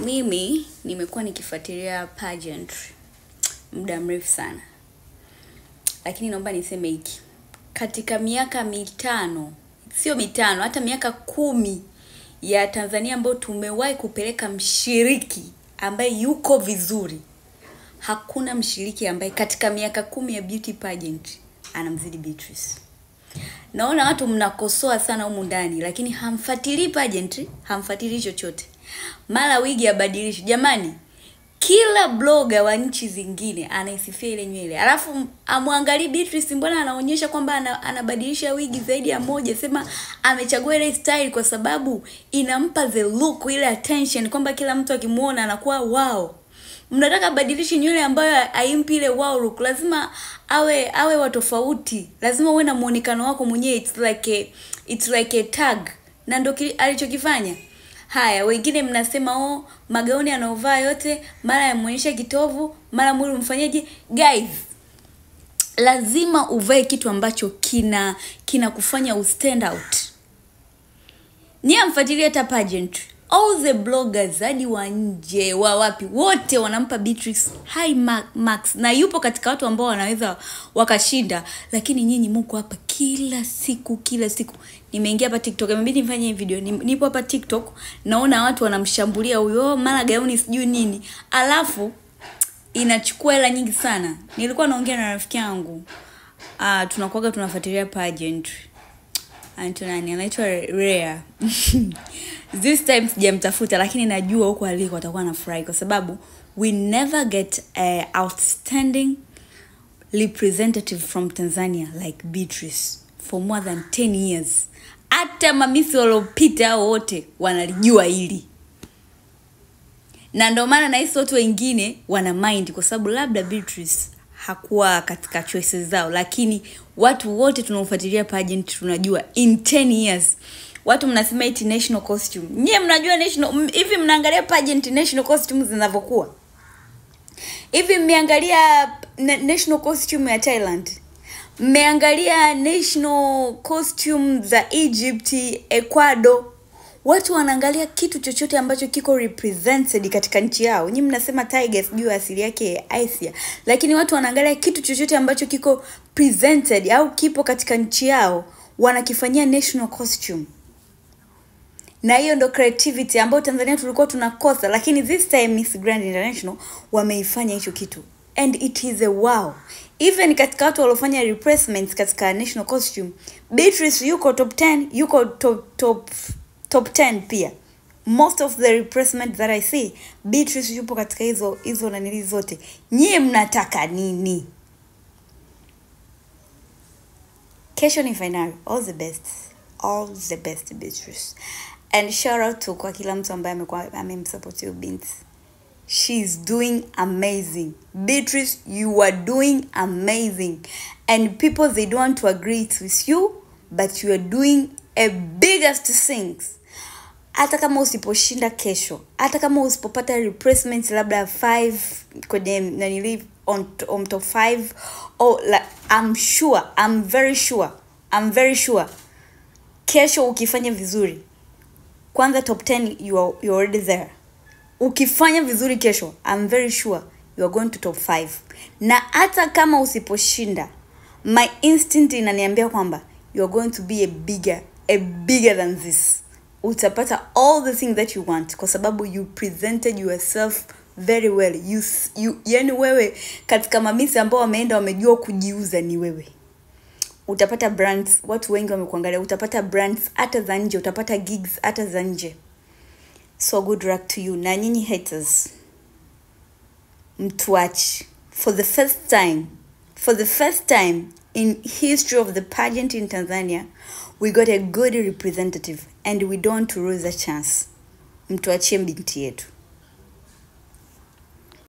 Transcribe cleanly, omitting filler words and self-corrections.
Mimi nimekuwa nikifuatilia pageantry muda mrefu sana, lakini naomba niseme hiki: katika miaka 5, sio 5, hata miaka 10 ya Tanzania ambayo tumewahi kupeleka mshiriki ambaye yuko vizuri, hakuna mshiriki ambaye katika miaka 10 ya beauty pageant anamzidi Beatrice. Naona watu mnakosoa sana humu ndani, lakini hamfuatilii pageant, hamfuatilii chochote. Mara wigi abadilishi. Jamani, kila blogger wa nchi zingine anaisifia ile nywele, alafu amwangalie Beatrice, mbona anaonyesha kwamba anabadilisha wigi zaidi ya moja? Sema amechagua ile style kwa sababu inampa the look, ile attention, kwamba kila mtu akimuona anakuwa wow. Mnataka abadilishe nywele ambayo haimpi ile wow look? Lazima awe wa tofauti, lazima uwe na muonekano wako mwenyewe. It's like a tag, na ndo alichokifanya. Haya, wengine mnasema, "Oh, magauni anaovaa yote mara yamuonyesha kitovu, mara mwili umfanyeje?" Guys, lazima uvae kitu ambacho kina kufanya u stand out. Nyie hamfuatilia hata pageant. All the bloggers, hadi wa nje, wa wapi, wote wanampa Beatrice high marks, na yupo katika watu ambao wanaweza wakashinda. Lakini nyinyi muko hapa kila siku, kila siku. Nimeingia hapa TikTok, imebidi nifanye hii video. Nipo hapa TikTok, naona watu wanamshambulia huyo, mara gauni sijui nini, alafu inachukua hela nyingi sana. Nilikuwa naongea na rafiki yangu, tunakuwaga tunafuatilia pageant, anaitwa nani? Anaitwa Rare. This time sijamtafuta, lakini najua huko aliko atakuwa anafurahi kwa sababu we never get a outstanding representative from Tanzania like Beatrice for more than 10 years. Hata mamisi waliopita hao wote wanalijua hili, na ndio maana nahisi watu wengine wana mind, kwa sababu labda Beatrice hakuwa katika choices zao, lakini watu wote tunaofuatilia pageant tunajua in 10 years. Watu mnasema eti national costume. Nyie mnajua national hivi mnaangalia pageant national costume zinavyokuwa? Hivi mmeangalia national costume ya Thailand? Mmeangalia national costume za Egypt, Ecuador? Watu wanaangalia kitu chochote ambacho kiko represented katika nchi yao. Nyinyi mnasema tiger sijui asili yake Asia, lakini watu wanaangalia kitu chochote ambacho kiko presented au kipo katika nchi yao, wanakifanyia national costume. Na hiyo ndo creativity ambayo Tanzania tulikuwa tunakosa, lakini this time Miss Grand International wameifanya hicho kitu and it is a wow. Even katika watu waliofanya replacements katika national costume, Beatrice yuko top 10, yuko top 10 pia. Most of the replacement that I see, Beatrice yupo katika hizo nanili zote. Nyie mnataka nini? Kesho ni final. All the best, all the best, Beatrice, and shout out to kwa kila mtu ambaye amekuwa amemsupport huyu binti. She's doing amazing. Beatrice, you are doing amazing, and people, they don't want to agree it with you, but you are doing a biggest things. Hata kama usiposhinda kesho, hata kama usipopata replacement labda 5 kwenye nanili on top 5 or like, I'm sure, I'm very sure, I'm very sure kesho ukifanya vizuri, kwanza top 10, you're already there. Ukifanya vizuri kesho, I'm very sure you are going to top 5. Na hata kama usiposhinda, my instinct inaniambia kwamba you are going to be a bigger than this. Utapata all the things that you want kwa sababu you presented yourself very well. You, yani wewe katika mamisi ambao wameenda wamejua kujiuza ni wewe. Utapata brands, watu wengi wamekuangalia, utapata brands hata za nje, utapata gigs hata za nje. So good luck to you. Na nyinyi haters, mtuache. For the first time, for the first time in history of the pageant in Tanzania, we got a good representative and we don't lose a chance. Mtuachie binti yetu.